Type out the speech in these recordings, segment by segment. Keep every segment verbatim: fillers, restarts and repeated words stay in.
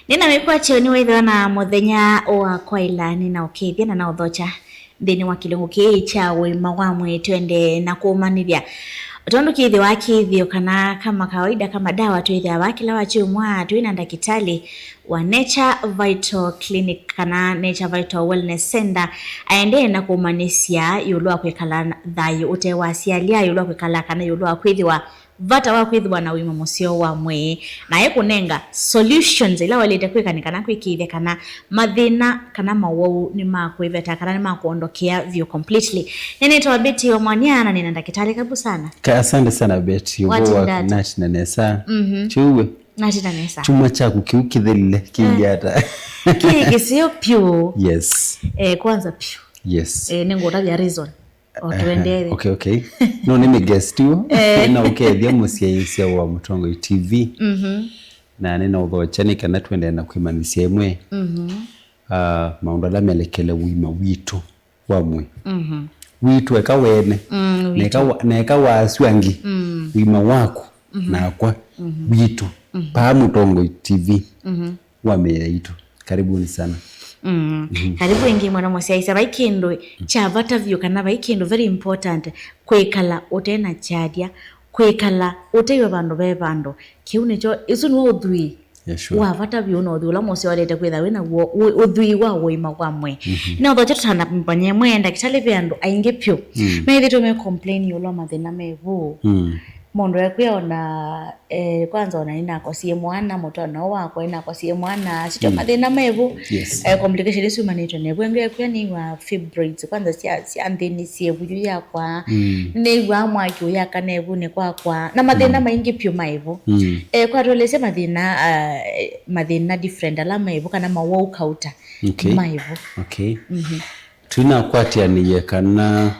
Nĩ na wĩkwatyo nĩ wĩthĩwa na mũthenya wa kwaĩla, nĩ na ũkĩthya na na ũthokya nthĩnĩ wa kĩlungu kĩĩ kya ũima wa mwĩĩ. Twende na kũũmanyĩthya. Tondũ kĩthĩwa kĩthĩo kana kama kawaida kama dawa twĩthĩawa kĩla wa kyumwa twĩ na ndakĩtalĩ wa Nature Vital Clinic kana Nature Vital Wellness Center aendee na kũmanyĩsya ĩũlũ wa kwĩkala na thayũ ũte wa syalya, ĩũlũ wa kwĩkala kana ĩũlũ wa kwĩthĩwa vata wa kwĩthĩwa na ũima mũseo wa mwĩĩ, na ekũnenga solutions ila waĩlĩte kwĩka nĩ kana kwĩkĩĩthya kana mathĩna kana mawau nĩ ma kwĩveta kana nĩ ma kũondokea vyũ completely. Nĩnĩtawa Betty Omwania na nĩna ndakĩtalĩ. Kabu sana. Ka-, asante sana, Betty. Ũvoo waku? Natina nesa. Mhm. Kyuwe. Natina nesa. Chuma chaku kĩu kĩthelile kĩilyĩ ata? Kĩ kĩseo pyũ. Yes. Eh, kwanza pyũ. Yes. Eh, nĩngũtavya reason. O, tuendelee. Okay, okay. No, nĩ guest tu. Eh. Na ũkethya mũsyaĩĩsya wa Mũtongoi T V. Mhm. Na nĩ na ũthokya nĩ kana tuendee na kwĩmanyĩsya ĩmwe. Mhm. Ah, maũndũ ala melekele ũima witũ wa mwĩĩ. Mhm. Witũ eka wene. Mm, na eka witũ. Wa-, na eka wa asu angĩ. Mm. Ũima waku. Mhm. Nakwa. Mhm. Witũ. Mhm. Paa Mũtongoi T V. Mhm. Wa mĩĩ yaitũ. Karibuni sana. Mm. Mhm. Karibu ĩngĩ mwana mũsyaĩĩsya. Vai kĩndũ kya vata vyũ kana vai kĩndũ very important kwĩkala ũte na kyalya, kwĩkala ũteiwe vandũ ve vandũ. Kĩu nĩkyo, ĩsu nĩw'o ũthwii. Yeah, sure. Wa vata vyũ na ũthwii ũla mũseo waĩlĩte kwĩtha wĩ naw'o, ũ-, ũthwii wa ũima wa mwĩĩ. Mhm. Na ũthokya tũtanamanya ĩmwe ndakĩtalĩ ve andũ aingĩ pyũ. Mm. Methĩtwe me complain ĩũlũ wa mathĩna me vu. Mm. Mũndũ ekwĩa ona, eh, kwanza ona nĩnakosie mwana, mũtwana ũũ wakwa nĩnakosie mwana, sityo. Mm. Mathĩna mevu. Yes. Eh, complication isu imanĩtwe nevu. Ĩngĩ ekwĩa nĩw'a fibroids, kwanza sya, sya nthĩnĩ syĩvu yu yakwa. Mm. Nĩw'a mwaki ũyaka nevunĩ kwakwa. Na mathĩna, mm, maingĩ pyũ maevu. Mm. Eh, kwatũelesya mathĩna, ah, mathĩna different ala maevu kana mawau kauta, okay, maevu. Okay. Mhm. Twĩnakwatĩanĩie kana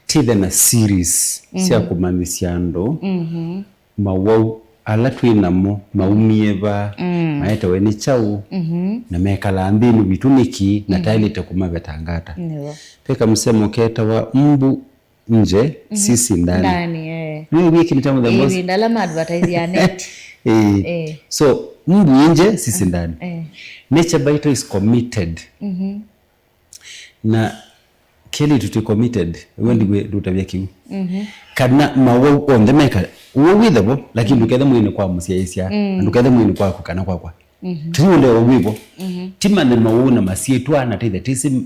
tithe na series, mhm, sya kũmanyĩsya andũ, mhm, mawau ala twĩ namo maumie va, mm, maetewe nĩ kyaũ, mhm, na mekalaa nthĩnĩ witũ nĩkĩ, na, mhm, taĩlĩte kũmavetanga ata. Nĩw'o. Ve kamsemo ketawa mbu nje, mhm, sisi ndani. Ndani, eh. Nĩwĩw'ĩkĩlĩte mũthemba ũsu? Ĩvinda ala ma advertise ya net. Eh. Eh. So, mbu nje, sisi, eh, ndani. Eh. Nature Vital is committed, mhm, na kelĩtu twĩ committed, we ndiwe ndũtavya kĩu. Mhm. Kana mawau onthe meka, ũwau wĩthe vo, lakini, mhm, ndũkethe mwĩĩnĩ kwa mũsyaĩĩsya, mm, na ndũkethe mwĩĩnĩ kwaku kana kwakwa. Mhm. Tũiũlea ũwau wĩvo. Mhm. Ti mane mawau na masyĩtwa na tithe tĩsĩ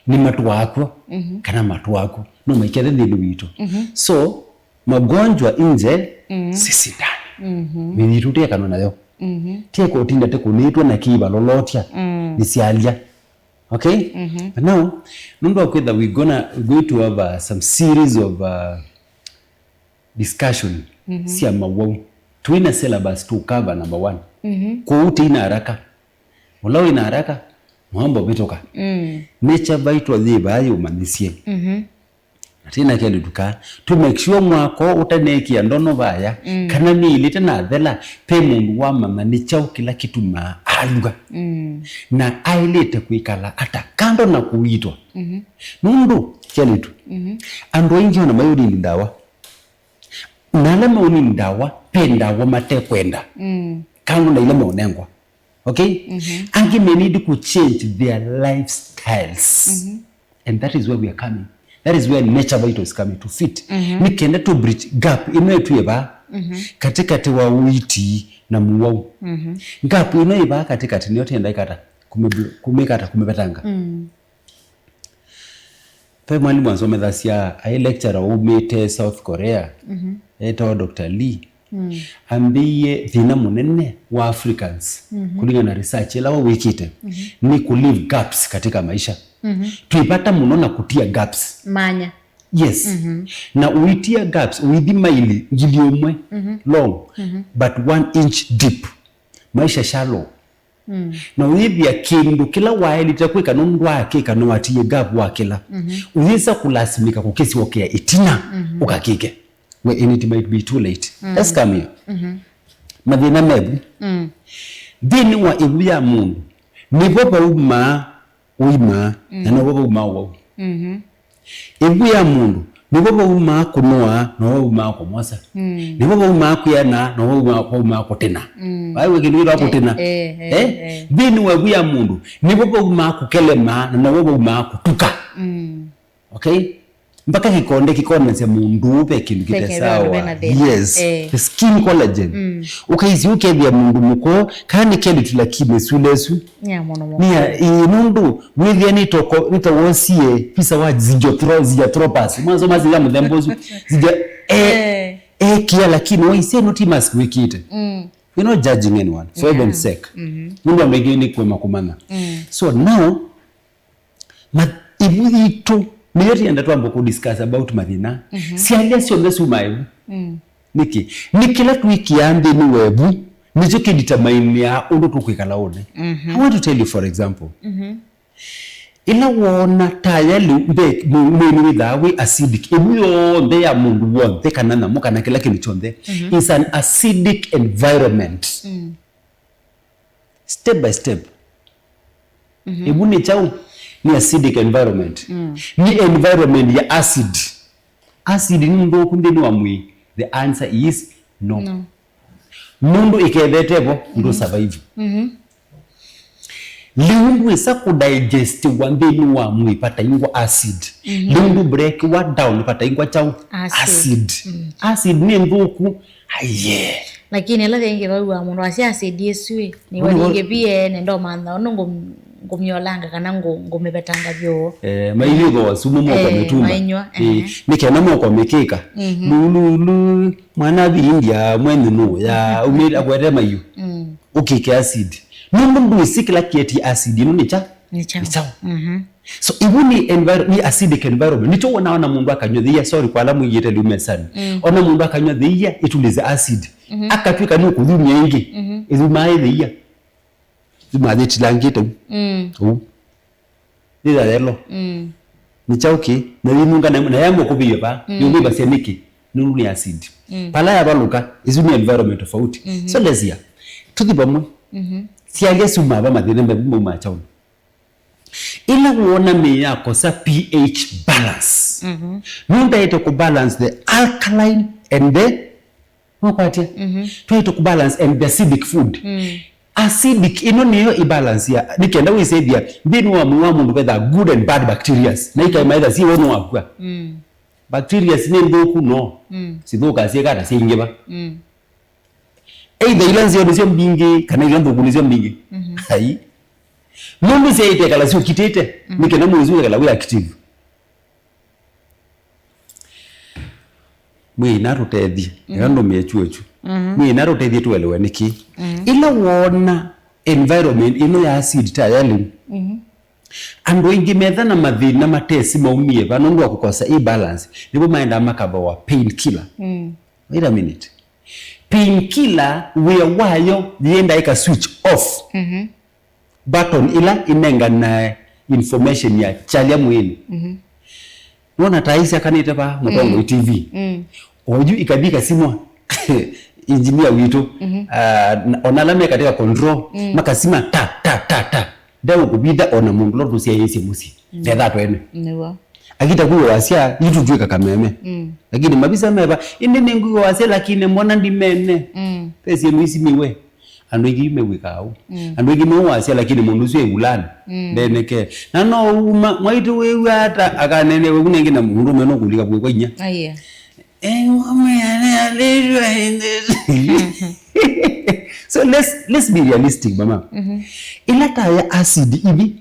nĩ matũaa kw'o, mhm, kana matũaa kw'o. No maikethe nthĩnĩ witũ. Mhm. So, magonjwa nje, mhm, sisi ndani. Mhm. Mĩĩ yitũ tĩekanwa nayo. Mhm. Tĩekũtinda tĩkũnĩtwe na kĩivalolotya, mm, nĩ syalya. Okay? Mhm. But now, nũndũ wa kwĩtha we gonna, we going to have, uh, some series of, uh, discussion, mhm, sya mawau. Twĩ na syllabus to cover, number one. Mhm. Kwoou tĩi na haraka. Ũla wĩ na haraka, mwamba ũvĩtũka. Mm. Nature Vital yĩ vaa yũmanyĩsye. Mhm. Na tĩna kelĩtu kaa, to make sure mwaka ũũ ũtanekĩa ndono vaya, mm, kana mĩilĩte na thela, pe mũndũ wamanya nĩ kyaũ kĩla kĩtumaa alw'a. Mm. Na aĩlĩte kwĩkala ata, kando na kũitwa. Mhm. Nũndũ, kelĩtu, mhm, andũ aingĩ ona mayũnini ndawa. Na ala maũnini ndawa, pe ndawa matekwenda. Mm. Kando na ila maũnengwa. Okay? Mhm. Angĩ may need to change their lifestyles. Mhm. And that is where we are coming. That is where Nature Vital is coming to fit. Mhm. Nĩ kenda to bridge gap ĩno ĩtwĩe vaa, mhm, katĩkatĩ wa ũiiti na mũwau. Mhm. Gap ĩno ĩ vaa katĩkatĩ nĩyo tenda ĩkata, kũmĩ-, kũmĩkata, kũmĩvetanga. Mm. Ve mwalimũ ansomethasya, aĩ lecturer umĩte South Korea, mhm, etawa Doctor Lee. Mm. Ambĩie thĩna mũnene wa Africans, mhm, kũlingana na research ĩla we wĩkĩte, mhm, nĩ kũ leave gaps katika maisha. Mhm. Twĩ vata mũno na kũtia gaps. Manya. Yes. Mhm. Na ũitia gaps, ũithi maili ngili ũmwe, mhm, long, mhm, but one inch deep. Maisha shallow. Mm. Na ũyĩthĩa kĩndũ kĩla waĩlĩte kwĩka nũndũ ndwaakĩka, nĩwatiie gap wakĩla. Mhm. Ũyĩsa kũlasimĩka kũkĩsyokea ĩtina, mhm, ũkakĩke. When it might be too late. Mm. That's come here. Mhm. Mathĩna mevu. Mm. Nthĩnĩ wa ĩvu ya mũndũ, nĩvo vaumaa ũima, mm, na novo vaumaa ũwau. Mhm. Ĩvu ya mũndũ Nĩvo vaumaa kũnoa, novo vaumaa kũmosa. Mm. Nĩvo vaumaa kwĩana, novo vaumaa, vaumaa kũtĩna. Mm. Vai wĩ kĩndũ kĩtawa kũtĩna. Eh, eh, eh, eh. Nthĩnĩ wa ĩvu ya mũndũ, nĩvo vaumaa kũkelema, na novo vaumaa kũtuka. Mm. Okay? Mpaka kĩkonde kĩkonasya mũndũ ve kĩndũ kĩte sawa. Yes. Eh. The skin collagen. Mm. Ũkaisye ũkethĩa mũndũ mũkũũ, kana nĩ kendũ tu lakini sula ĩsu. Nĩ ya mũno mũno. Nĩ ya, ĩĩ, nũndũ wĩthĩa nĩtoko, nĩtawosie visa wa Zygotro-, Zygotropus. Mwanzo mazi ya mũthemba ũsu. Zygotropus. Eh, eh, kia lakini waisye no ti mask wĩkĩte. Mm. We're not judging anyone, for heaven's sake. Mm-hmm. Nũndũ andũ aingĩ nĩ kũema kũmanya. Mm. So now, Ma-, ĩvu yitũ, nĩyo tũyenda twambe kũ discuss about mathĩna. Mhm. Syalya syonthe syumaa ĩvu. Mm. Nĩkĩ? Nĩ kĩla twĩkĩaa nthĩnĩ wa ĩvu, nĩkyo kĩdetermineaa ũndũ tũkwĩkala ũne. Mhm. I want to tell you, for example, mhm, ĩla woona taya lĩu mbe-, mwĩ-, mwĩĩ nĩwĩthaa wĩ acidic, ĩvu yonthe ya mũndũ w'onthe, kana nyamũ, kana kĩla kĩndũ kyonthe, mhm, is an acidic environment. Mm. Step by step. Mhm. Ĩvu nĩ kyaũ? Nĩ acidic environment. Mm. Nĩ environment ya acid. Acid nĩ nthũku nthĩnĩ wa mwĩĩ? The answer is no. No. Nũndũ ĩkethete vo, ndũ survive. Mhm. Lĩu ndwĩsa kũdigestiwa nthĩnĩ wa mwĩĩ vataingwa acid. Mhm. Lĩu ndũ breakiwa down vataingwa kyaũ? Acid. Acid. Mm. Acid nĩ nthũku. Aiye. Lakini ĩla yĩngĩ vau wa mũndũ asya acid ĩsu ĩ, nĩwe nĩngĩ vie nendo mantha ũndũ ngũ-, ngũmyolanga kana ngũ-, ngũmĩvetanga vyũ. Eh, mailĩthwa sumu moko, eh, mĩtumba. Mainywa, eh, eh. Nĩ kenda moko mĩkĩka. Mhm. Lululu, mwana vindia mwenyu nũ ya, mhm, umĩte akwete maiũ. Mm. Ũkĩke acid. Nũndũ ndwĩsĩ kĩla kĩetie acid ĩno nĩ kya? Nĩ kyaũ? Nĩ kyaũ? Mhm. So, ĩvu nĩ envir-, nĩ acidic environment. Nĩkyo wonaa ona mũndũ akanywa thĩia, sorry, kwa ala mwĩĩte lĩu mesanĩ. Mm. Ona mũndũ akanywa thĩia, ĩtulĩsya acid. Mhm. Akatw'ĩka nĩ ũkũthumya ĩngĩ. Mhm. Ĩthumaa ĩ thĩia. Ĩthumaa yĩtilangĩte ũu. Mm. Ũu. Yĩya yelo. Mm. Nĩ kyaũ kĩ? Na yĩnunga na, na yamũkũvĩie va? Mm. Yũmĩvasya nĩkĩ? Nũndũ nĩ acid. Mm. Pala yavalũka, ĩsu nĩ environment tofauti. Mhm. So, let's hear. Tũthi vamwe. Mhm. Syalya syumaa va, mathĩna mevu maumaa kyaũnĩ? Ĩla woona mĩĩ yakosa pH balance, mhm, nũndũ twaĩte kũ balance the alkaline and the, nũkwatya? Mhm. Twaĩte kũ balance and the acidic food. Mm. Acidic ĩno nĩyo ĩ balance ya, nĩ kenda wĩsethia nthĩnĩ wa mwĩĩ wa mũndũ vetha good and bad bacterias. Na ikaima etha syĩ woo nĩwakw'a. Mm. Bacterias nĩ nthũku? No. Mm. Sithũkaa syĩka ata syaingĩva? Mm. Either ila nzeo nĩsyo mbingĩ, kana ila nthũku nĩsyo mbingĩ. Mhm. Ai. Nũndũ syaĩte kala syũkitĩte, mhm, nĩ kenda mwĩĩ ũsu wĩkala wĩ active. Mwĩĩ na tũtethye, eka, mhm, ndũmĩe kyuo kyu. Mhm. Mwĩĩ na tũtethye tũelewe nĩkĩ. Mhm. Ĩla woona environment ĩno ya acid ta ya lĩu, mhm, andũ aingĩ metha na mathĩna matesĩ maumie va nũndũ wa kũkosa ĩ balance, nĩvo maendaa makavoa painkiller. Mm. Wait a minute. Painkiller wĩa wayo yĩendaa ĩka switch off, mhm, button ĩla ĩnenganae information ya kyalya mwĩĩnĩ. Mhm. Nona ta isyakanĩte va mũtongoi, mm, T V. Mm. Oyu ikathi ikasimwa engineer witũ. Mhm. Ah, na, ona ala me katika control, mm, makasima ta, ta, ta, ta. Ndeũkũvitha ona mũndũ ũla tũsyaĩĩsye mũsyĩ. Mm. Ndetha twene. Nĩw'o. Akita kwĩw'a wasya, yu tũtw'ĩka kameme. Mm. Lakini mavisa meva, ĩndĩ nĩngwĩw'a wasya, lakini mbona ndimene? Mm. Ve syĩndũ isi miwe. Andũ aingĩ yu mew'ĩkaa ũu. Mm. Andũ aingĩ meũ wasya, lakini mũndũ ũsu e vulani. Mm. Ndeneke. Na no uma, mwaitũ wĩw'a ata, akanenewe vu nengĩ na mũndũ ũme no kũlika kwĩkwa inya. Aiya. Eh, mama, ane alirwa ende. So let's, let's be realistic, mama. Mhm. Ĩla taya acid ithi,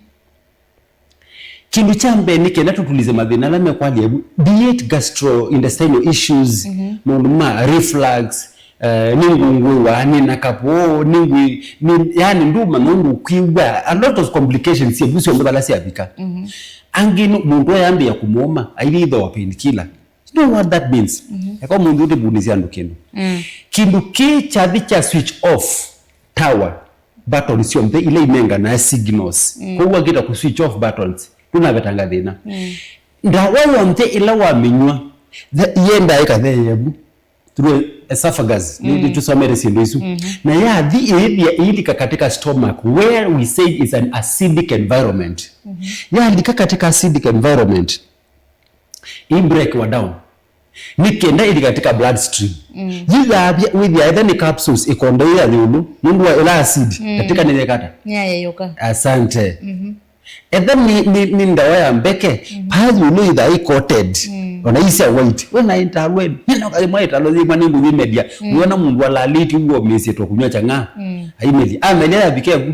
kĩndũ kya mbee nĩ kenda tũtulĩse mathĩna ala mekwalya ĩvu, be it gastrointestinal issues, mhm, maũndũ ma reflux, eh, nĩ ngũngũĩwa, nĩ na kavoo, nĩ ngwĩ-, nĩ, yani ndũmanya ũndũ ũkwĩw'a, a lot of complications sya ĩvu syonthe vala syavika. Mhm. Angĩ nĩ mũndũ ayambĩĩa kũmũũma, aithi ĩthoa painkiller. You know what that means? Mhm. Eka mũndũ ũtĩvunĩsya andũ kĩndũ. Mm. Kĩndũ kĩĩ kyathi kya switch off tower, button syonthe ila inenganae signals. Mm. Kwoou akĩta kũ switch off buttons, ndũnavetanga thĩna. Mm. Ndawa yonthe ĩla wamĩnywa, the, yendaa ĩkatheea vu through esophagus. Mm. Nĩ, nĩtũsomete syĩndũ isu. Mhm. Na yathi ĩĩthĩa ĩilika katika stomach, where we say is an acidic environment. Mhm. Yalika katika acidic environment, ĩ break wa down. Nĩ kenda ĩthi katika blood stream. Mm. Yĩthaavya, wĩthĩa etha nĩ capsules, ĩkonda ĩya yũlũ, nũndũ wa ĩla acid, mm, katika nĩ yekata. Nĩyayeyũka. Asante. Mhm. Etha nĩ, nĩ, nĩ ndawa ya mbeke, mm, paa yũlũ ĩthaa ĩ coated. Mm. Ona ĩsya white. We na ĩtalwe, nĩnoka ĩmwe ĩtalwe yĩmwe nĩ ngũyĩmedia. Mm. Wĩona mũndũ alalĩtye ũguo mĩsyĩ twa kũnywa chang'aa. Mm. Aimedia. Amedia ya bikevu.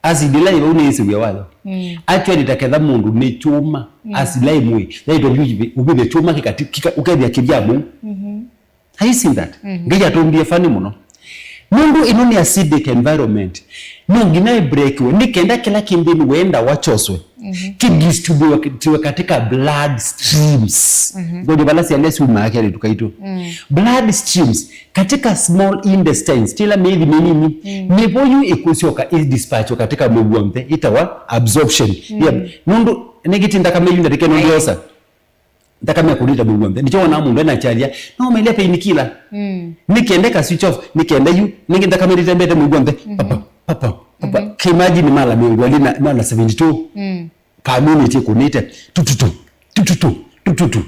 Acid ĩla yĩ vau nĩyĩsĩ wĩa wayo. Mm. Actually, ta ketha mũndũ nĩ kyũma, mm, acid ĩla yĩ mwĩĩ, yaitwa ũvithe kyũma kĩkati-, kĩka-, ũkethĩa kĩvya mũu. Mhm. Have you seen that? Mhm. Ngai atũmbie funny mũno. Nũndũ ĩno nĩ acidic environment. No nginya ĩbreakiwe, nĩ kenda kĩla kĩ nthĩnĩ wa ndawa kyoswe. Mhm. Kĩdistributiwe katika blood streams. Mhm. Ngoni vala syalya syumaa kelĩtu kaitũ. Mm. Blood streams, katika small intestines, tila mĩĩthi mĩnini, mm, nĩvo yu ĩkũsyoka ĩdispatchwe katika mwĩĩ w'onthe, ĩtawa absorption. Mm. Yeah. Nũndũ nĩkĩti nthakame yu ndatĩke nũndĩosa. Nthakame ĩkũlĩte mwĩĩ w'onthe. Nĩkyo wonaa mũndũ ena chalia. No ũmĩlya pain killer. Mm. Nĩ kenda ĩka switch off, nĩ kenda yu, nĩngĩ nthakame ĩtembete mwĩĩ w'onthe. Mhm. Papa, papa, papa. Mhm. Kĩimagine mala mĩongo ĩlĩ na, mala seventy-two. Mm. Per minute ĩkũnĩte. Tututu, tututu, tututu.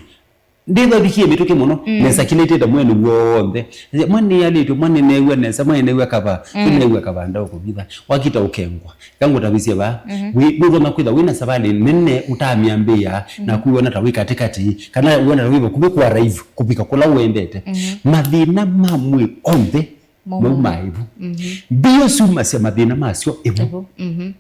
Ndĩthavikie mĩtũkĩ mũno, mm, nesa kĩla ĩtĩte mwene w'onthe. Mwana nĩalĩtwe, mwana nĩneew'a nesa, mwana nĩneew'a kavaa, mm, nĩneew'a kavaa ndaũkũvitha. Wakita ũkengwa. Eka ngũtavisye vaa. Mhm. Wĩ, nũthona kwĩtha wĩna savalĩ nene ũtamyambĩĩa, mhm, na kwĩwona ta wĩ katĩkatĩ, kana wĩwona ta wĩ vakuvĩ kũ arrive kũvika kũla ũendete. Mhm. Mathĩna ma mwĩĩ onthe maumaa ĩvu. Mhm. Mbio syumasya mathĩna masyo ĩvu. Ĩvu. Mhm.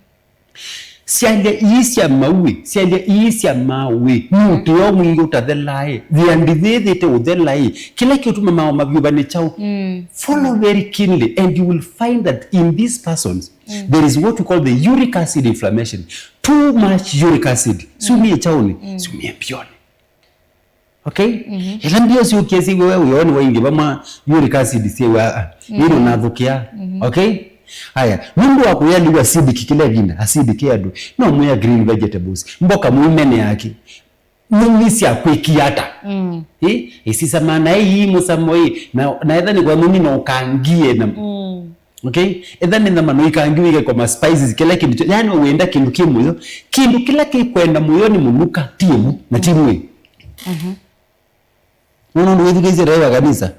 Syalya ii sya mauĩ, syalya ii sya mauĩ, mũtĩ o mwingĩ ũtathelaĩ, thĩa ndithĩthĩte ũthelaĩ, kĩla kĩũtuma mao mavyũva nĩ kyaũ? Mm. Follow very keenly and you will find that in these persons, mm, there is what we call the uric acid inflammation. Too much uric acid. Mm. Sumie kyaũnĩ, mm, sumie mbionĩ. Okay? Mhm. Ĩla mbio syũkie syĩw'a we wĩoo nĩwaingĩva mwa uric acid syĩw'a, ah, mm, nĩno nathũkĩa. Mhm. Okay? Aya, nũndũ wa kũya lĩu acidic kĩla ĩvinda, acidic andũ, no mwĩa green vegetables, mboka mũimene yake. Nyũnyi sya kwĩkia ata? Mm. Ĩ, ĩsisamaa naĩ ii mũsamo ĩ, na, na etha nĩ kwa nyũnyi no ũkangie na. Mm. Okay? Etha nĩ nyama no ikangiwe ikekwa ma spices, kĩla kĩndũ kyo, yani wenda kĩndũ kĩ mũyo, kĩndũ kĩla kĩkwenda mũyo nĩ mũnuka, ti ĩvu, na ti mwĩĩ. Mhm. Nũndũ wĩthukĩĩsye taĩ wa kanisa.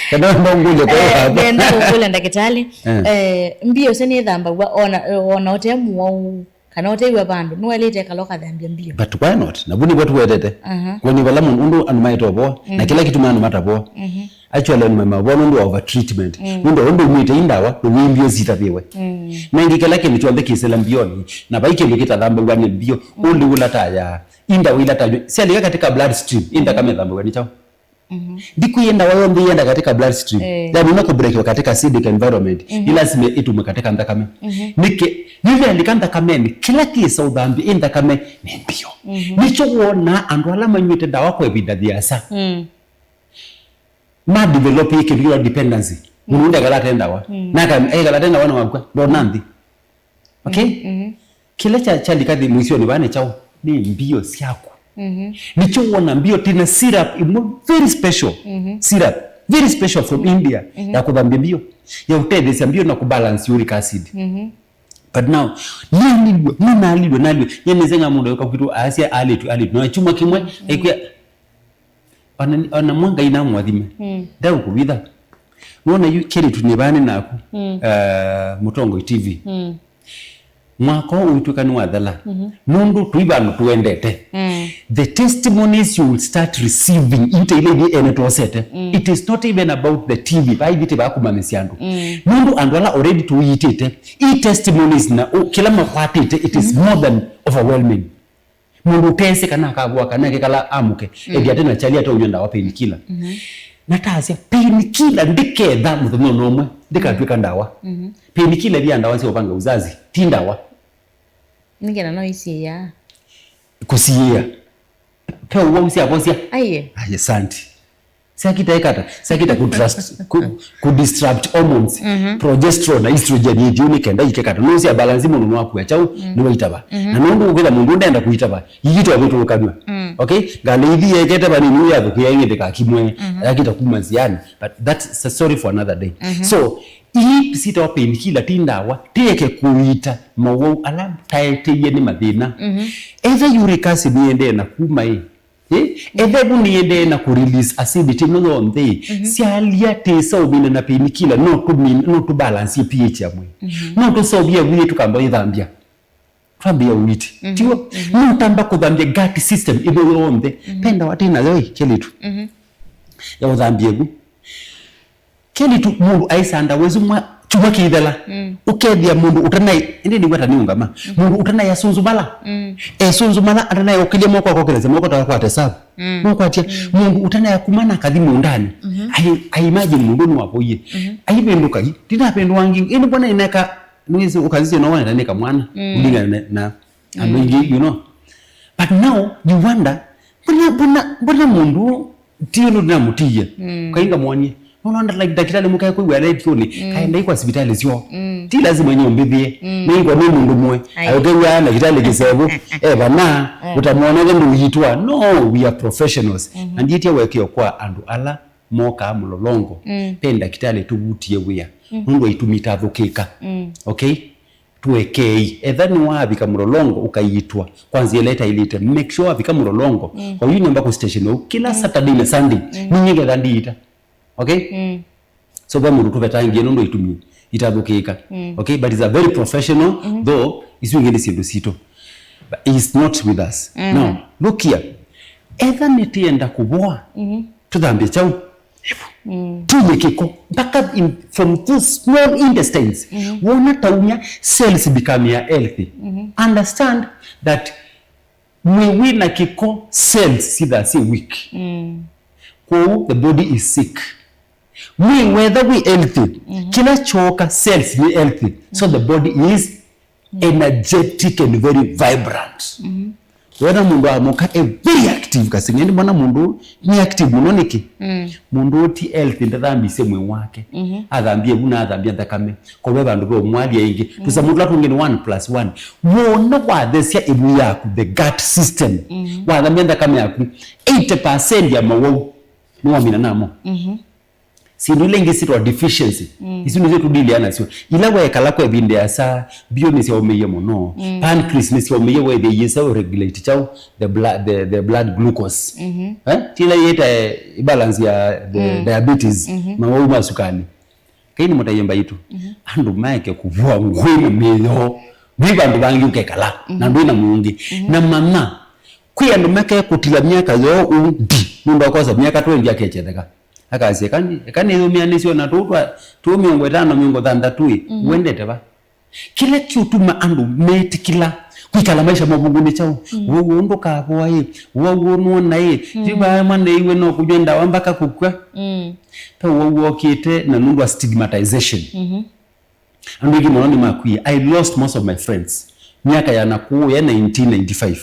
Kana wenda ngũlye kwa, eh, hapa. Nenda kũkũlya ndakĩtalĩ. Eh. Eh, mbio ĩsu nĩthambaw'a ona, ona ũte mũwau, kana ũtew'a vandũ, nĩwaĩlĩte kala ũkathambya mbio. But why not? Na vu nĩvo tũwetete. Aha. Kwani vala mũndũ, ũndũ andũ maĩte ũvoo, na, mhm, kĩla kĩtuma andũ matavoo. Mhm. Actually, andũ mavoo nũndũ wa overtreatment. Mm. Nũndũ ũndũ umĩte i ndawa, nĩwĩmbio sitavĩwe. Mm. Na ĩngĩ kĩla kĩndũ kyonthe kĩsĩla mbionĩ, na vai kĩndũ kĩtathambaw'a nĩ mbio, mm, ũndũ ũla taya, i ndawa ila taywa, syalika katika blood stream, i nthakame ĩthambaw'a nĩ kyaũ? Mhm. Ndikwĩie ndawa yonthe ienda katika blood stream. Eh. Yani, una kubrekiwa katika acidic environment, mhm, ni lazima itumwe katika nthakame. Mhm. Nĩkĩ? Yu yalika nthakameni, kĩla kĩsa ũthambia i nthakame nĩ mbio. Mhm. Nĩkyo wonaa andũ ala manyw'ĩte ndawa kwa ĩvinda yĩasa. Mm. Ma develop kĩndũ kĩla dependency. Mm. Mũndũ ndekala ate ndawa. Mm. Na aka-, ekala ate ndawa na wakwa, ndona nthĩ. Okay? Mm, mhm. Kĩla kya, kyalika nthĩ mũisyonĩ vaa nĩ kyaũ? Nĩ mbio syaku. Mhm. Nĩkyo wona mbio twĩ na syrup ĩmwe very special. Mhm. Syrup very special from India, mhm, ya kũthambia mbio, ya ũtetheesya mbio na kũbalance uric acid. Mhm. But now, nĩnalilw'e, nĩnalilw'e, nalilw'e. Nĩnĩseng'a mũndũ ayũka kwitũ, aasya alĩtw'e, alĩtw'e. Na kyumwa kĩmwe, mm, aikwĩa, ona, ona mwa Ngai namũathime. Mm. Ndaũkũvitha. Nona yu kelĩtu nĩ vaa nĩ naku, mm, eh, Mũtongoi T V. Mm. Mwaka ũũ ũitw'ĩka nĩwathela. Mhm. Nũndũ tũi vandũ tũendete. Mm. The testimonies you will start receiving, ite ile ithi ene twosete. Mm. It is not even about the T V, vai viti va kũmanyĩsya andũ. Mm. Nũndũ andũ ala already tũiitĩte, i testimonies na ũ-, kĩla makwatĩte, it is, mhm, more than overwhelming. Mũndũ ũtesĩ kana akavũa kana ekĩkala amũke, mm, ethi ate na chali ataũnywa ndawa painkiller. Mhm. Na tasya, painkiller ndĩketha mũthenya ona ũmwe, ndĩkatw'ĩka ndawa. Mhm. Painkiller ĩthi ya ndawa sya ũvanga uzazi, ti ndawa. Nĩkenda no isiĩaa. Kũsiĩĩa. Pe ũwau syavosya. Aiye. Aiye, santi. Syakita ĩkata, syakita ku trust, ku, ku disrupt hormones, progesterone na estrogen ithyũ nĩ kenda ike kata. No sya balance mũndũ nĩwakua kyaũ, nĩwaitava. Na nũndũ ũkwĩtha mũndũ ndenda kũitava, yitwa vĩtũũkanw'a. Okay? Ngalĩ ithi yekete vanini ũyathũkĩa ĩngĩ ndĩkakimwe, yakita kuma nziani. But that's a story for another day. So, ii sitawa painkiller ti ndawa, tieke kũita mawau ala taeteie nĩ mathĩna. Etha uric acid nĩendee na kuma ĩ, Eh, etha vu nĩendee na kũ release acidity ĩno yonthe, syalya tĩsa ũmina na painkiller, no tũmin-, no tũ balance pH ya mwĩĩ. No tũseũvye vu yĩ tũkamba ĩthambya. Twambĩa ũiti. Tiw'o? No tamba kũthambya gut system ĩno yonthe. Penda watĩ nayo ĩ, kelĩtu. Ya ũthambye vu. Kelĩtu mũndũ aisanda wĩsumwa kyumwa kĩithela. Ũkethĩa mũndũ ũtanaĩ, ĩndĩ nĩw'o ta nĩũngama. Mũndũ ũtanaĩ asunzumala. Esunzumala atanaĩ ũkĩlya moko akokĩlasya moko ta akwate savu. Nũkwatya mũndũ ũtanaĩ kuma na kathi mũndani. I, I imagine mũndũ nĩwavoie. Aivĩndũka, i, ndinavĩndũa ngi, ĩndĩ mbona ineka, nĩwĩsĩ ũkasisya no woneta nĩ kamwana. Ũlingana na, na andũ aingĩ, you know. But now, you wonder, mbona, mbona, mbona mũndũ ti ũndũ ndinamũtiie. Kainga mwonie. Nona ndakitali mũkae kwĩw'a letioni, kaendai kwa sivitali syo. Ti lazima nye ũmbĩthĩe. Nĩngwa nĩ mũndũ mwe. Ai. Ayũkew'a ndakitali kĩsevu. Evana, ũtamwona nĩ ndũyitwa. No, we are professionals. Na ndiĩtya wekeo kwa andũ ala mokaa mũlolongo. Pe ndakitali tũvutie wĩa. Nũndũ aitumi itathũkĩka. Okay? Tũekei. Etha nĩwavika mũlolongo ũkaiitwa kwa nzĩa ĩla ĩtaĩlĩte, make sure wavika mũlolongo. Oyu nyamba kũ station ũu kĩla Saturday na Sunday. Ninyie ngetha ndiita. Okay? So ve mũndũ tũvetangie nũndũ itumi itathũkĩka. Okay? But it's a very professional, though isu ingĩ nĩ syĩndũ sitũ. But he's not with us. Now, look here. Etha nĩtĩenda kũvoa, tũthambye kyaũ? Tuye kĩko mpaka in, from those small intestines. Wona taumya cells become ya healthy. Understand that mwĩ wĩ na kĩko, cells sitha syĩ weak. Kwoou the body is sick. Mwĩ wetha wĩ healthy, kĩla kyoka cells nĩ healthy. So the body is energetic and very vibrant. Wona mũndũ amũka e very active, kasi ngendi mwana mũndũ nĩ active mũno nĩkĩ? Mũndũ ũti healthy ndathambisye mwĩĩ wake. Athambie vu na athambia nthakame. Kove vandũ ve ũmwalia ĩngĩ. Tũsamũ tũla tũngĩ nĩ one plus one. Wona wathesya ĩvu yaku, the gut system, wathambia nthakame yaku, eighty percent ya mawau nĩwamina namo. Syĩndũ ila ingĩ syĩtwa deficiency. Isu nĩsyo tũdilia nasyo. Ila wekala kwa ĩvinda ya saa, mbio nĩsyaũmĩie mũno. Pancreas nĩsyaũmĩie, wethĩa iĩsa ũregulate kyaũ, the blood, the, the blood glucose. Eh? Ti ila yĩta, eh, balance ya the diabetes, mawau ma sukali. Kai nĩ mũtaie mbaitũ. Andũ maeke kũvua ngũĩ na mĩyo. Ndwĩ vandũ vangĩ ũkekala, na ndwĩ na mũngĩ. Na manya, kwĩ andũ makekũtila myaka yoo ũu ndi, nũndũ akosa myaka twenty akechetheka. Akasya, "Eka nĩ, eka nĩyũmĩanĩsyo na tũu twa, tũu mĩongo ĩtano, mĩongo thanthatũ ĩ, wendete va?" Kĩla kĩũtuma andũ metĩkĩla kwĩkala maisha mavungu nĩ kyaũ? Wau ũũ ndũkavoa ĩ, wau ũũ nũona ĩ, ti vaa mwana ĩiwe no kũnywa ndawa mpaka kũkw'a. Pe wau wokĩte na nũndũ wa stigmatization. Andũ aingĩ mũno nĩmakwie. I lost most of my friends myaka ya nakũũ ya nineteen ninety-five.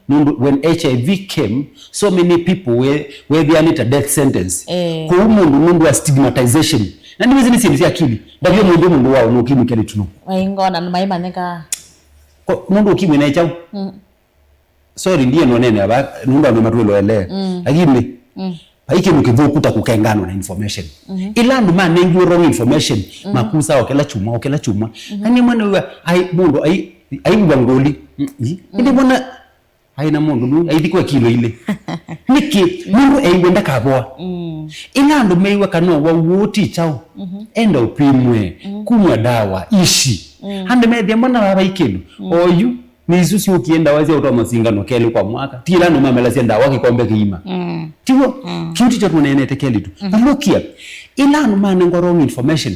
Nũndũ when H I V came, so many people were, were there a death sentence. Eh. Kũu mũndũ nũndũ wa stigmatization. Na nĩwĩsĩ nĩ syĩndũ sya akili. Ndavyo mũndũ mũndũ wao nũkimwe kelĩ tũnũ. Ai, ngona nĩmaimanyĩka. Ko, mũndũ ũkimwe na kyaũ? Sorry, ndiye nonene ava, nũndũ andũ matwĩloelee. Lakini, vai kĩndũ kĩthũku ta kũkenganwa na information. Ĩla andũ manengiwe wrong information, makusa o kĩla kyumwa, o kĩla kyumwa. Na nĩ mwana ũyũ, ai, mũndũ, ai, aivulwa ngũli. Ĩndĩ mwana, ai na mũndũ nũ, aithikwa kilo ilĩ. Nĩkĩ? Nũndũ eiwe ndakavoa. Ĩla andũ meiwe kana wau ũũ ti kyaũ, enda ũpimwe, kumwa ndawa, ishi. Andũ methĩa mwana vava ikĩndũ. Oyu, nĩ isu syũkie ndawa sya ũtoa masingano kelĩ kwa mwaka. Ti ĩla andũ mamelasya ndawa kĩkombe kĩima. Tiw'o? Kĩu tikyo tũneenete kelĩtu. But look here. Ĩla andũ manengwa wrong information,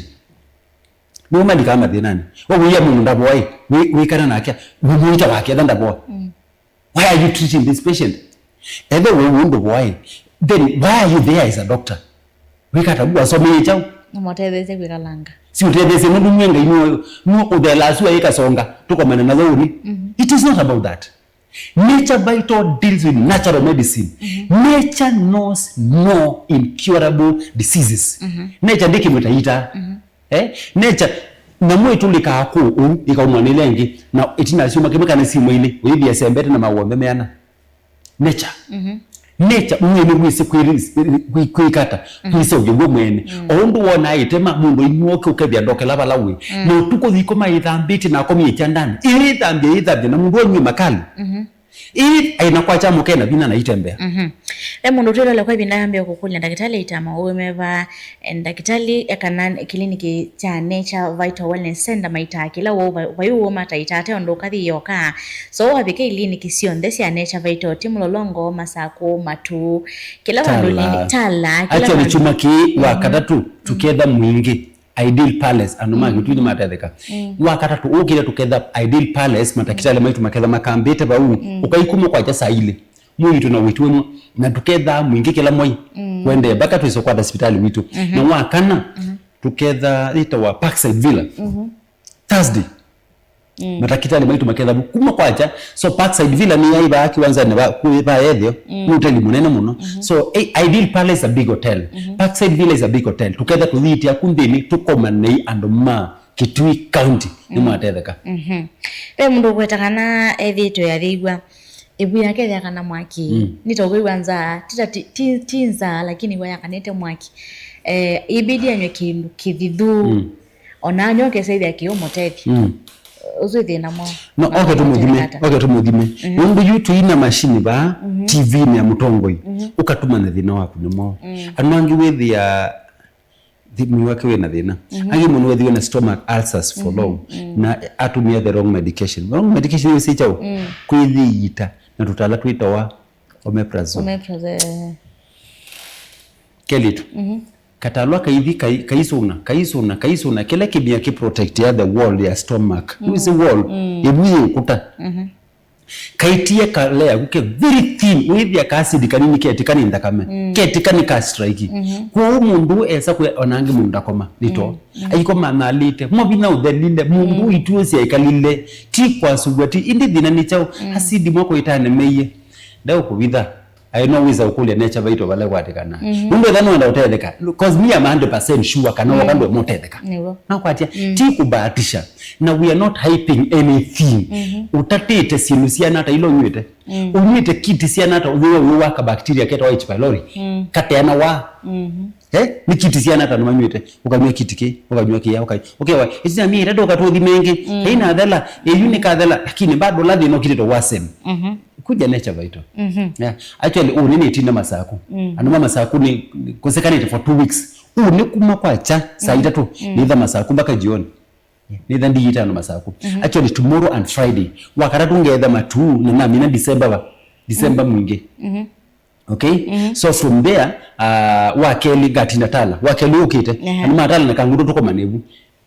nĩo malikaa mathĩnanĩ. Wawĩa mũndũ ndavoa ĩ, wĩ-, wĩkana nake, mũmũita wake, etha ndavoa. Why are you treating this patient? Ethe we ũndũ voa ĩ, then why are you there as a doctor? Wĩkata, wasomie kyaũ? Nĩmũtetheesye kwĩkalanga. Si ũtetheesye nũndũ nyie Ngai nĩwe, nĩwe ũthelaa sua ĩkasonga, tũkomane nayo ũni. It is not about that. Nature Vital deals with natural medicine. Nature knows no incurable diseases. Nature ndĩkĩmwĩta ita. Eh? Nature, nyamũ ĩtũlĩkaa kũũ ũu, ĩkaumwa nĩ ĩla ĩngĩ, na ĩtina syuma kĩmwe kana simwa ilĩ, ũyĩthĩa sembete na maw'o onthe meana. Nature. Nature, mwĩĩ nĩwĩsĩ kwĩ-, kwĩ-, kwĩkata, kwĩseũvya w'o mwene. O ũndũ wonaa ĩtema, mũndũ ainyuoke ũkethĩa ndokela vala wĩ. Na ũtukũ yĩkoma ĩthambĩtye na akomie kyandanĩ. Ĩyĩthambya, ĩyĩthambya, na mũndũ anyue makali. Ĩĩ, aina kwa kyamũke na vinya na itembea. Ve mũndũ twĩlole kwa ĩvinda yambĩe kũkũlya ndakĩtalĩ aita maũũ meva, eh, ndakĩtalĩ ekana kĩliniki kya Nature Vital Wellness Center maitaa kĩla woo vai ũũ mataita ate ũndũ ũkathi yoka. So wavika iliniki syonthe sya Nature Vital, ti Mũlolongo, Masakũ, Matuu, kĩla vandũ Tala. Tala, kĩla actually, vandũ. Kyumwa kĩĩ wa katatũ, tũketha mwingĩ. Ideal Palace, andũ ma Kitui nĩmatetheka. Wa katatũ ũkĩte tũketha Ideal Palace, matakĩtalĩ maitũ maketha makambĩte vau, ũkaikuma kwakya saa ilĩ. Mwĩĩtu na wĩtu wĩmwe, na tũketha mwingĩ kĩla mwai. Kwendee mpaka twĩse kwata sipitali witũ. Na wa kana, tũketha yĩtawa Parkside Villa. Thursday. Matakĩtalĩ maitũ maketha vu kuma kwakya. So Parkside Villa nĩ yaĩ vaa kĩwanzanĩ va, kwĩ vaa ethĩo, nĩ ũtali mũnene mũno. So, eh, Ideal Palace is a big hotel. Parkside Villa is a big hotel. Tũketha tũthiĩte aku nthĩnĩ, tũkomanei andũ ma Kitui County. Nĩmwatetheka. Ve mũndũ ũkweta kana ethĩĩtwe athĩiw'a ĩvu yake yakana mwaki. Nĩtokwĩw'a nzaa, ti ta ti, ti, ti nzaa, lakini wa yakanĩte mwaki. Eh, ibidi anywe kĩndũ kĩthithu. Ona anywa ũkesa ĩthĩa kĩũmũtethya. Ũsu ĩ thĩna mwaũ? No, oke tũmũthime, oke tũmũthime. Nũndũ yu tũina mashini vaa, T V-inĩ ya mũtongoi, ũkatumana thĩna waku nĩ mwaũ. Andũ angĩ wĩthĩa thi-, mwĩĩ wake wĩna thĩna. Angĩ mũndũ wĩthĩwe na stomach ulcers for long, na atumia the wrong medication. Wrong medication ĩyo sĩ kyaũ? Kwĩthĩita na tũtala twĩtawa omeprazole. Omeprazole. Kelĩtu. Katalwa kaithi kai-, kaisũna, kaisũna, kaisũna, kĩla kĩmia kĩ protect ya the wall ya stomach. Who is the wall? Ĩvu yĩ ũkũta. Kaitie kalea ku ke very thin, wĩthĩa ka acid kanini ketĩka nĩ nthakame, ketĩka nĩ ka strike. Kwoou mũndũ esa kwĩ ona angĩ mũndũ ndakoma, nĩ too. Aikoma analĩte, mo vinya ũthelile, mũndũ ituo sya ĩkalile, ti kwasũvw'a, ti, ĩndĩ thĩna nĩ kyaũ? Acid mwako ĩtane meiye, ndaũkũvitha. Aĩ no wĩsa ũkũlya Nature Vital vala ĩkwatĩkana. Nũndũ ethĩa nũenda ũtetheka. 'Cause me, I'm a hundred percent sure kana woka ndũemũtetheka. Nĩw'o. Nakwatya, ti kũbahatisha. Na we are not hyping anything. Ũtatĩte syĩndũ siana ata ila ũnywĩte. Ũnywĩte kiti siana ata ũthĩwa wĩ waka bacteria ketawa H. pylori. Kateana wa. Eh? Nĩ kiti siana ata nĩmanywĩte. Ũkanyw'a kiti kĩ, ũkanyw'a kĩya, ũka-, ũkewa. Ĩtina mĩĩ ĩtatũ ũkatũthi mengĩ. Kainathela, ĩyu nĩkathela, lakini bado lathi ĩno kitĩtwe wasem. Kuja Nature Vital. Yeah. Actually, ũũ nĩ nĩtinda Masaku. Andũ ma Masaku nĩ, nĩ kũsekanĩte for two weeks. Ũũ nĩ kuma kwakya saa itatũ, nĩtha Masaku mpaka jioni. Nĩtha ndiita andũ Masaku. Actually, tomorrow and Friday. Wakatatũ ngetha Matuu na namina December va. December mwingĩ. Okay? So from there, uh, wa kelĩ ngatinda Tala. Wa kelĩ ũkĩte. Andũ ma Tala na Kangundo tũkomane vu.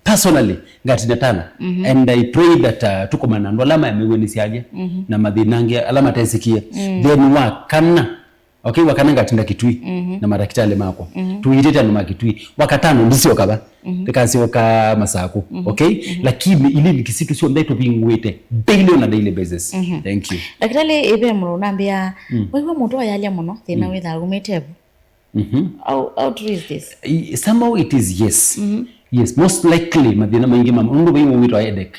Personally, ngatinda Tala. And I pray that, uh, tũkomana andũ ala maemew'e nĩ syalya na mathĩna angĩ ala matesikie. Then wa kana, okay, wa kana ngatinda Kitui na madakitali makwa. Tũitĩte andũ ma Kitui. Wa katano ndisyoka va. Ndikasyoka Masaku. Okay? Lakini iliniki sitũ syonthe tũvingũĩte daily on a daily basis. Thank you. Ndakitali, ĩve mũndũ nambĩa, waigua mũndũ ayalya mũno, thĩna wĩthaa umĩte vu. How, how true is this? I-, somehow it is, yes. Yes, most likely mathĩna maingĩ ma mũndũ vai wĩtwa headache.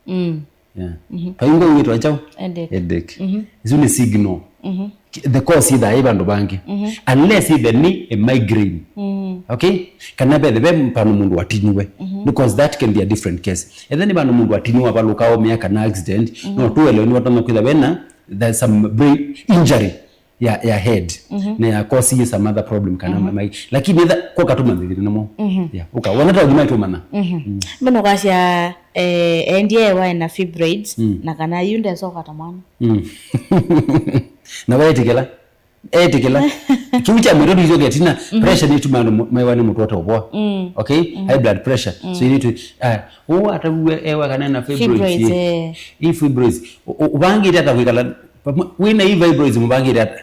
Yeah. Vai ngoo wĩtwa kyaũ? Headache. Headache. Isu nĩ signal. The cause ĩthaa yĩ vandũ vangĩ. Unless either nĩ a migraine. Okay? Kana vethe ve pano mũndũ watinyiwe. Because that can be a different case. Ethe nĩ vandũ mũndũ watinyiwa valũka omea kana accident, no tuelewe nĩ watana kwĩtha wena, there's some brain injury ya, ya head, na ya cause some other problem kana mai. Lakini etha, kwa katuma thĩna namo. Yeah, ũka, wona ta ũthima ĩtũmana. Mbona ũkasya, eh, endie wae na fibroids, na kana yu ndesoka ta mwana. Na waĩtĩkĩla. Etĩkĩla. Kĩu kya mwĩtũ tũicoke tina, pressure nĩ tuma andũ maiwa nĩ mũtũ ũtaũvoa. Okay? High blood pressure. So you need to, ah, ũũ atavuwe ewa kana na fibroids. Fibroids, eh. Ĩ fibroids. Ũ-, ũ-, ũvangĩte ata kwĩkala, wĩna ĩ fibroids mũvangĩte ata?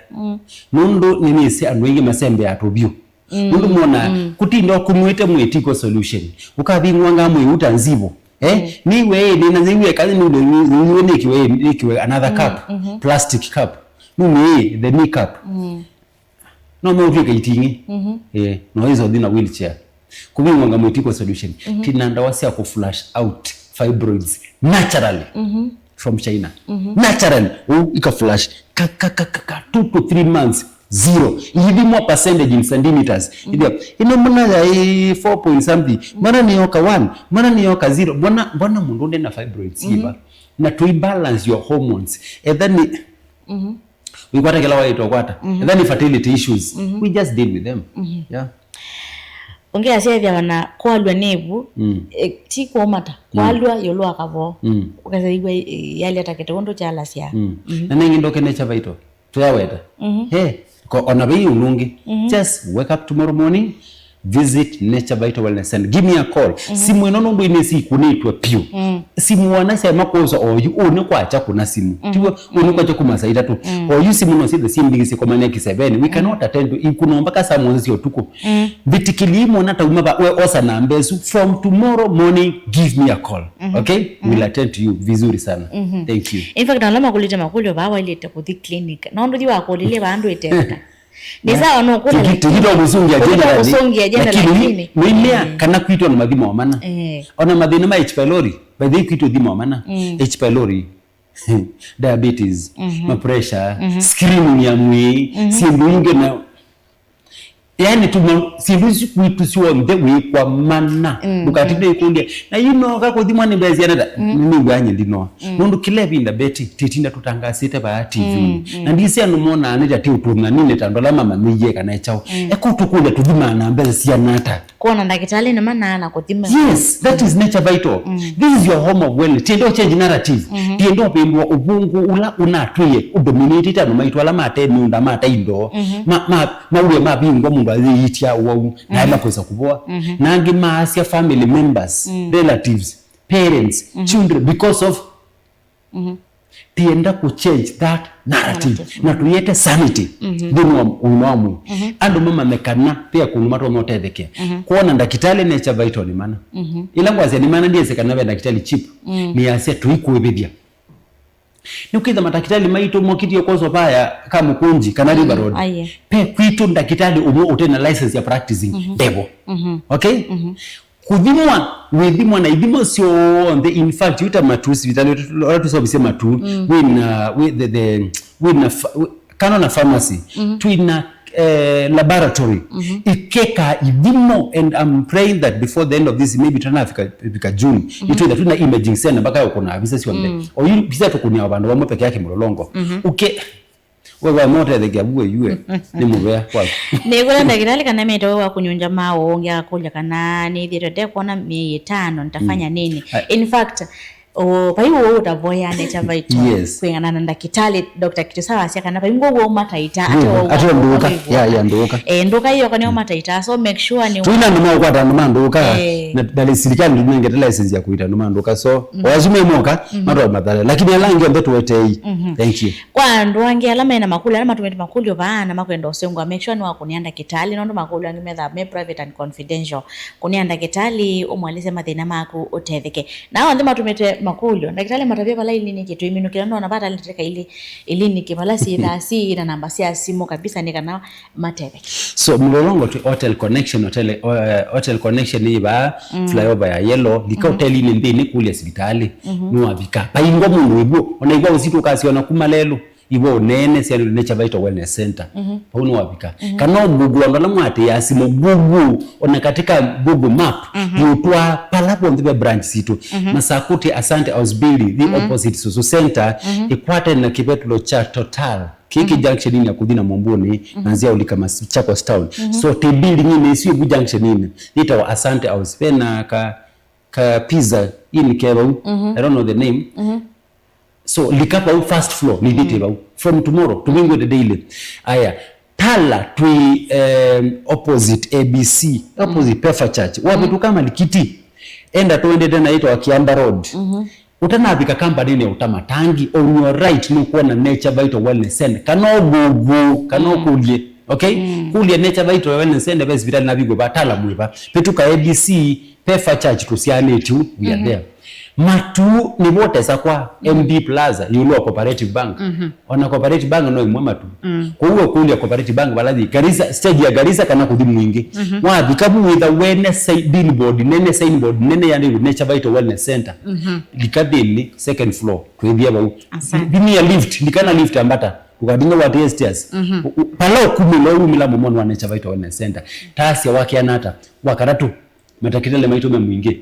Nũndũ nĩnĩsĩ andũ aingĩ masembeaa tũvyũ. Nũndũ mwona, kũtinda ũkũnwĩte mwĩĩ tiko solution. Ũkavingũanga mwĩĩ ũta nzivo. Eh, mm, nĩw'e ĩ, nĩna yĩw'e kana nĩw'e nĩkiwe, nĩkiwe another cup, mm-hmm, plastic cup. Nĩw'e ĩ, the knee cup. Mm. No meũtw'ĩka iting'i. Mm-hmm. Eh, no izo thina wheelchair. Kũvingwa nga mwĩtiko solution. Mm-hmm. Tina ndawa sya kũ flush out fibroids naturally, mm-hmm, from China. Mm-hmm. Naturally, u ika flush ka, ka, ka, ka, ka two to three months. Zero. Ithimwa percentage in centimeters. Mm. Ithia, ino mbona ya, eh, four point something. Mm. Mbona ni yoka one? Mbona ni yoka zero? Mbona, mbona mũndũ ũndĩ na fibroids, mm-hmm, iva? Na tũi balance your hormones. Etha ni, mm-hmm, wikwata kila waitwa kwata. Mm-hmm. Etha ni fertility issues. Mm-hmm. We just deal with them. Mm-hmm. Yeah. Ũngĩ asya ethĩawa na kwalw'a nĩ ĩvu, mm, eh, ti kũũmata. Mm. Kwalw'a ĩũlũ wa kavoo. Mm. Ũkasĩw'a, eh, yalya ta kĩtĩ ũndũ kyalasya. Mm. Mm-hmm. Na nengĩ ndoke nature vital. Tũyaweta. Mhm. He, ko-, ona ve ĩũlũ ũngĩ. Mhm. Just wake up tomorrow morning, visit Nature Vital Wellness Center. Give me a call. Mhm. Simũ ĩno nũndũ inĩ sikũnĩtwe piũ. Mm. Simũ wana sya makwosa oyu, ũnĩ kwakya kũna simũ. Mhm. Tiw'o, ũnĩ kwakya kuma saa itatũ. Mm. Oyu simũ no sithe simbingi sikomania kiseveni. We cannot attend to, ikũno mpaka saa mũonza sya ũtukũ. Mm. Mbĩtĩkĩlye mwana tauma va, we osa namba ĩsu. From tomorrow morning, give me a call. Mhm. Okay? Mhm. We'll attend to you vizuri sana. Mhm. Thank you. In fact, ala makũlĩte makũlyo vaa wailĩte kũthi clinic. Nũndũ thi wakũlĩlye vaa ndwĩte eka. Nĩ sawa no kũla, lakini tikito kũsũngĩa generally. Kũsũngĩa generally, lakini, lakini nĩmea, eh, kana kwitũ ona mathimo mana. Eh. Ona mathĩna ma H. pylori, by the way kwitũ thimo mana. Mm. H. pylori, diabetes, mhm, ma pressure, mhm, screening ya mwĩĩ, mhm, syĩndũ ingĩ na Yani, tuma syĩndũ isu kwitũ syonthe wĩkwa mana. Mm, ndũkatinde, mm, ĩkũlya, "Na yu noka kũthimwa nĩ mbesa nata?" Mm. Nĩw'aa nye ndinoa. Mm. Nũndũ kĩla ĩvinda Betty, tĩtinda tũtangasĩte vaa T V. Mm, mm. Na ndisi andũ monaa nĩ ta tĩ ũtũnanine ta andũ ala mamanyĩie kana ĩkyaũ. Mm. Eka ũtũkũlya tũthimaa na mbesa siana ata? Kwona ndakĩtalĩ nĩ manaa na kũthima. Yes, that is Nature Vital. Mm. This is your home of wellness. Tienda change narrative. Mm-hmm. Tienda ũvĩndũa ũvũngũ ũla ũnatwĩe ũdominatĩte andũ maitũ ala mate mĩũnda, mate indo. Mm-hmm. Ma, ma, Mawĩa mavingwa, mũndũ ayĩĩtya ũwau, na ema kwĩsa kũvoa. Mhm. Na angĩ maasya family members, mm, relatives, parents, mhm, children, because of, mhm, tienda kũ change that narrative. Narrative. Na tũyete sanity, mhm, nthĩnĩ wa ũima wa mwĩĩ. Mhm. Andũ mamanye kana ve kũndũ matonya ũtethekea. Mhm. Kwona ndakĩtalĩ Nature Vital nĩ mana. Mhm. Ĩla ngwasya nĩ mana, ndiesĩ kana ve ndakĩtalĩ cheap. Mm. Nĩyasya tũikũĩvĩthya. Nĩũkĩtha matakĩtalĩ maitũ mokĩtie kwosa vaya Kamũkũnji kana, mm, River Road. Aye. Ve kwitũ ndakĩtalĩ ũmwe ũte na license ya practicing, mhm, ndevo. Mhm. Okay? Mhm. Kũthimwa, wĩthimwa na ithimo syonthe. In fact, yu ta Matuu, sivitalĩ ũla tũseũvisye Matuu, mm, wĩna, wĩ, the, the, wĩna fa-, wĩ, kana na pharmacy, mhm, twĩna, eh, laboratory, mhm, ĩkekaa ithimo, and I'm praying that before the end of this, maybe tũtanafika, fika June, mhm, nĩtwĩtha twĩna imaging center mpaka ũkũna visa syonthe. Mm. Oyu visa tũkũnĩawa vandũ vamwe peke yake Mũlolongo. Mhm. Ũke, we wa motethekea vuo yue, nĩ mũvea kwaku. Nĩkũla ndakĩtalĩ kana mĩtwe wa kũnyunja maũ, ũngĩ akakũlya kana nĩthĩtwe ndekwona mĩĩ ĩtano, nitafanya, mm, nini? A- In fact, O, vai ũũ ũtavoya Nature Vital, yes, kwĩng'ana na ndakĩtalĩ, Doctor Kitusa wasya kana vai ngw'o ũũ mataita, ate, mm, ũũ ate ndũka, ũũ ya, ya ndũka. Eh, ndũka iyo kana, mm, mataita, so make sure nĩ twĩna andũ maũkwata andũ ma ndũka, eh, na, na silikalĩ ndĩnengete license ya kũita andũ ma ndũka, so, mm, o asu me moka, mm, matwa mathale, lakini ala angĩ onthe tũetei. Mhm. Thank you. Kwa andũ angĩ ala mena makũlyo, ala matũmĩte makũlyo vaa na makwenda ũsengwa, make sure nĩwakũnĩa ndakĩtalĩ, nũndũ makũlyo angĩ methaa me private and confidential. Kũnĩa ndakĩtalĩ, ũmũelesye mathĩna maku, ũtetheke. Na onthe matũmĩte makũlyo, ndakĩtalĩ matavye vala iliniki twĩminũkĩla, nona vata ndĩka ili, iliniki vala syĩthaa syĩ na namba sya simũ kabisa nĩ kana matetheke. So, Mlolongo twĩ Hotel Connection, hotel, eh, Hotel Connection ĩ vaa, mm, flyover ya Yellow, lika, mm, hotelinĩ nthĩnĩ kũlya sivitalĩ, mhm, nĩwavika. Vaingwa mũndũ wĩw'o, ona ĩvwa ũsitũ ũkasiona kuma lelũ. Iwe ũneene sya Nature Vital Wellness Center. Mhm. Vau nĩwavika. Mhm. Kana ũngoogle andũ ala mwatĩĩaa simũ Google, ona katika Google Map, mhm, yĩũtwaa pala vonthe ve branch sitũ. Mhm. Masakũti Asante House Building, the, mhm, opposite Susu Center, mhm, ĩkwatene na kĩvetũlo kya Total. Kĩĩ kĩ, mhm, junction-inĩ ya kũthi na Mũmbũnĩ, mhm, na nzĩa ũlika Mas-, Machakos Town. Mhm. So, tĩ building-inĩ ĩsu ĩvu junction-inĩ, yĩtawa Asante House. Vena ka, ka pizza inn ke vau. Mhm. I don't know the name. Mhm. So, lika vau first floor, nĩvĩte, mm, vau. From tomorrow, tũvingũĩte daily. Aya, Tala twĩ, em, opposite A B C, opposite, mm, Pefa Church. Wavĩtũka, mm, Malikiti, enda tũendete na ĩtwa Kianda Road. Mhm. Ũtanavika kambanĩnĩ ya ũta matangi, on your right, nũkwona Nature Vital Wellness Center. Kana ũgũgũ, kana, mm, ũkũlye. Okay? Kũlya Nature Vital Wellness Center ve sivitalĩ na vingwe va, ataalamu ĩva. Vĩtũka A B C, ve Fair Church, tũsyaanĩtye u, we are there. Matu nĩvo ũtesa kwa M D Plaza, ĩũlũ wa Cooperative Bank. Ona Cooperative Bank no ĩmwe matu. Kwoou ũkũlya Cooperative Bank vala yĩ, Garissa, stage ya Garissa kana kũthi Mwingĩ. Wavika vu wĩtha wene si-, billboard nene, signboard nene yandĩkĩtwe Nature Vital Wellness Center. Lika nthĩnĩ, second floor, twĩthie vau. Asante. Vinia lift, likana lift ambata. Ndũkatinda watĩe stairs. U-, u-, pala ũkumĩla, ũumĩla mũmonĩ wa Nature Vital Wellness Center. Tasya wakeana ata? Wa katatũ, matakitale maitũ me Mwingĩ.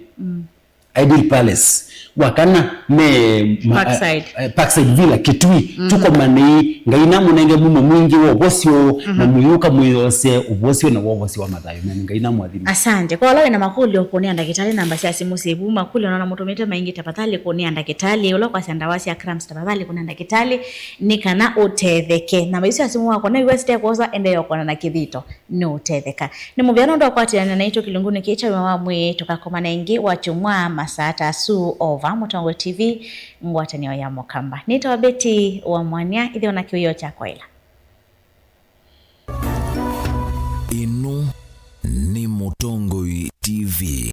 Ideal Palace. Wa kana me ma-, Parkside. Eh, eh, Parkside Villa, Kitui. Tũkomanei, Ngai namũnenge mumo mwingĩ wa ũvosyo, na mũyũka mwĩyose ũvosyo na wovosyo wa mathayũ menyu. Ngai namwathime. Asante. Kwa ũla wĩna makũlyo, kũnĩa ndakĩtalĩ namba sya simũ syĩ vu. Makũlyo nona mũtũmĩte maingĩ, tafadhali kũnĩa ndakĩtalĩ. Ũla kwasya ndawa sya cramps, tafadhali kũnĩa ndakĩtalĩ nĩ kana ũtetheke. Namba isu sya simũ wakwa naiwe sitekwosa, endeea ũkona na kĩthito, nĩũtetheka. Nĩ mũvea nũndũ wa kwatĩanĩa naitũ kĩlungunĩ kĩĩ kya ũima wa mwĩĩ. Tũkakomana ĩngĩ wakyumwa masaa ta asu ova. Mũtongoi T V, ngwatanĩo ya Mũkamba. Nĩtawa Betty wa Mwania, ĩthĩwa na kĩwĩoo kya kwaĩla. Ĩno nĩ Mũtongoi T V.